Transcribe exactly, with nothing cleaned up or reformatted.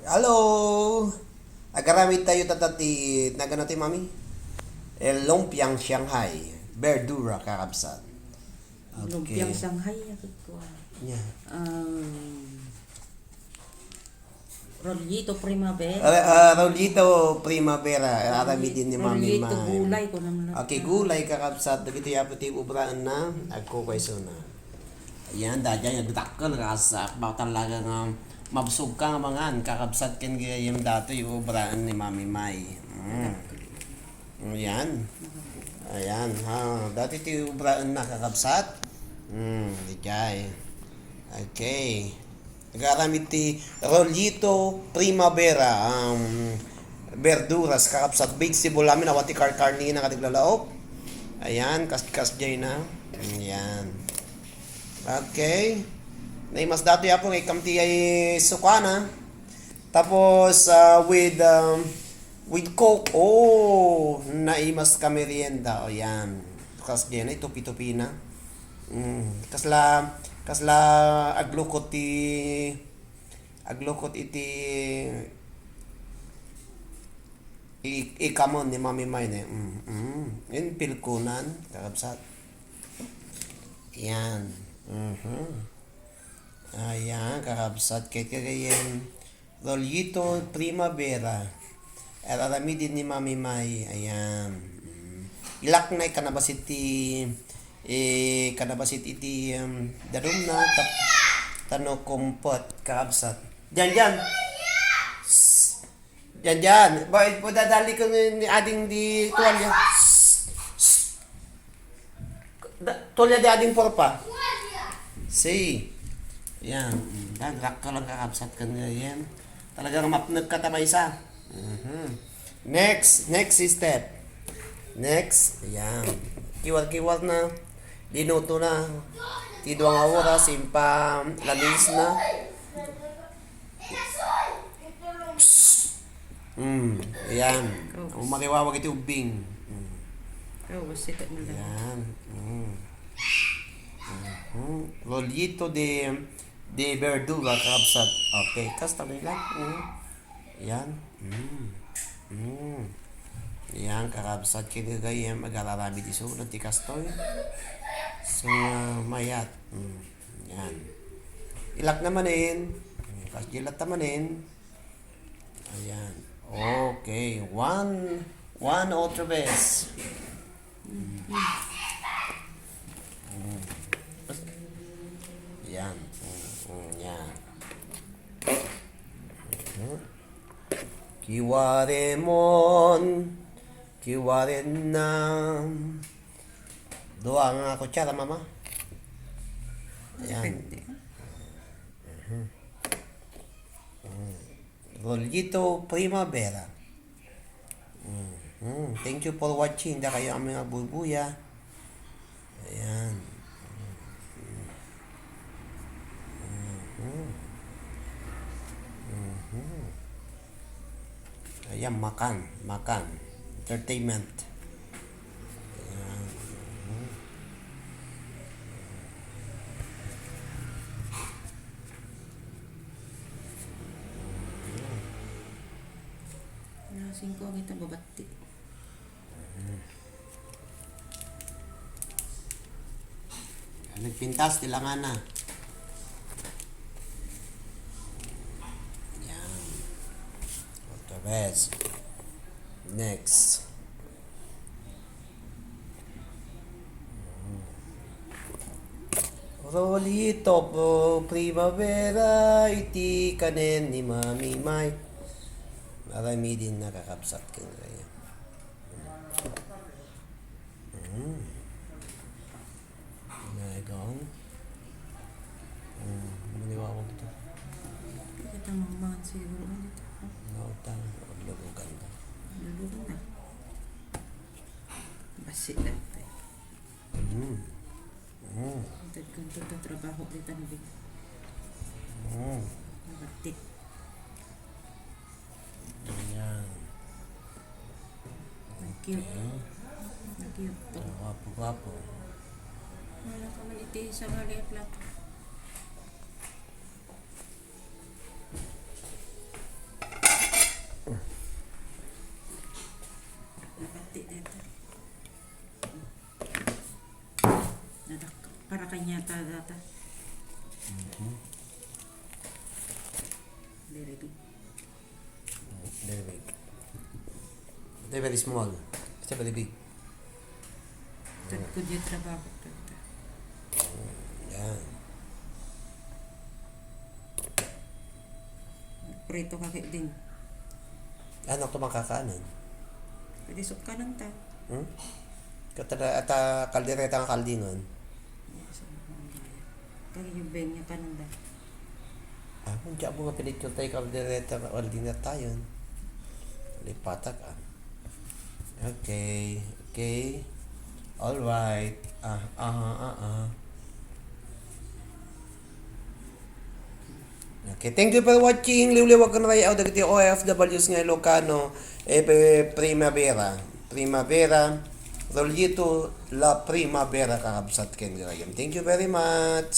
Hello! Agaramid tayo tatta ti, nagano ti mami? Eh, lumpiang Shanghai. Berdura, kakabsat. Okay. Lumpiang Shanghai, agad ko, ah. Yeah. Um, Rollito Primavera. Ah, ah, Rollito Primavera. Aramidin ni Mami Rollito Mai. Gulay, kunam lang. Okay, gulay, kakabsat. Dagiti apo ti ubraenna. Agkukuay suna. Ayan, daydiay, nagdakkel, kas, ah, ba talaga nga mabsog ka nga mangan, kakabsat, ken gayam datoy ubraen ni Mami Mai. Mm. Ayan. Ayan, ha. Datoy ti ubraenna, kakabsat. Mm, daydiay. Okay. Agaramid ti Rollito Primavera, um, berduras, kakabsat, vegetable amin, awan ti karkarnina nga aglalaok. Ayan, kas-, kasdiay na. Ayan. Okay. Naimas datoy, apo, nga ikam ti ay sukana. Tapos, ah, with, um, with Coke, oh, naimas ka merienda. O, yan. Kasdiay na, itupi-tupi na. Mm, kasla, kasla aglukot ti, aglukot iti i-, ikamon ni Mami May ne. Mm, mm. Yun, pilkunan, kakabsat. Yan. Mhm. Ayan, kakabsat, ket gagayen. Rollito Primavera. Ar-aramidin ni Mami May. Ayan. Mm. Ilak na ikanabasit ti, eh, kanabasit iti, um, danum na, tap-, tano kumpot, kakabsat. Diyan, diyan. Diyan, diyan. Ba, padadali ko ni, ni ading di tuwalya. Da, tuwalya di ading porpa. Si. Yan. Mm, dagrak ka lang, kakabsat, ka nila yan. Talagang mapnag ka ta maysa. Mhm. Next, next step. Next, yan. Kiwar-kiwar na. Linuto na. Ti dua nga oras, impa, lamis na. Psst. Mm, ayan. Oh. Ang mariwawag iti ubbing. Mm. Oh, sikat na lang. Ayan. Mm. Mhm. Rollito de, de verdura, kakabsat. Okay, kasta na lang. Mm. Ayan. Mm. Mm. Ayan, kakabsat, ket gagayyem, agar-aramid isu, ti kastoy. So, ah, mayat. Mm. Yan. Ilak na manen. Kasdiay latta manen. Ayan. Okay. One, one, otro bes. Mm. Mm. Yan. Mm, mm, yan. Mm. Kiwaremon. Kiwarenna. Dua nga kutsara, mama. Ayan. Depende. Mhm. Mm. Rollito Primavera. Mhm. Thank you for watching. Dakayo amin nga bubuya. Ayan. Mhm. Mhm. Ayan, makan, makan. Entertainment. Ayan. Mhm. Nasing ko ang itang babati. Mhm. Nagpintas ti langana. Yan. Otra vez. Next. Rollito po primavera, iti kanen ni Mami May. Aramidin, kakabsat, ken kaya. Mm. Naigang. Mm, maniwawag ito. Kita mangmangan siguro ulit. Nautang, lulugan ka. Lulugan na. Basi lang tayo. Mm. Mm. Antad kanto ta trabaho di tanbi. Mm. Nabati. Ayan. Ang cute. Okay. Ang cute to. Ang gwapo-gwapo. Wala ka man iti sa mali a plato. Kanya ta data. Mhm. Very big. Very big. Ito very small. Ito very big. Ito, good yung trabaho. Ito, ito. Yan. Prito ka kay din. Ano ito makakaanan? Pwede sukkanan ta. Hmm? Katara ata kaldereta nga kaldingan. Kaya yung beng niya kananda. Ah, kung diyan mo nga pinityo tayo kaldereta nga kaldingan tayo. Lipatak ah. Okay. Okay. All right. Ah, ah, ah, ah. Okay, thank you for watching. Liwliwagan tayo dagiti O F Ws nga Ilocano. E, pe-, Primavera. Primavera. Rollito La Primavera, kakabsat ken gayam. Thank you very much.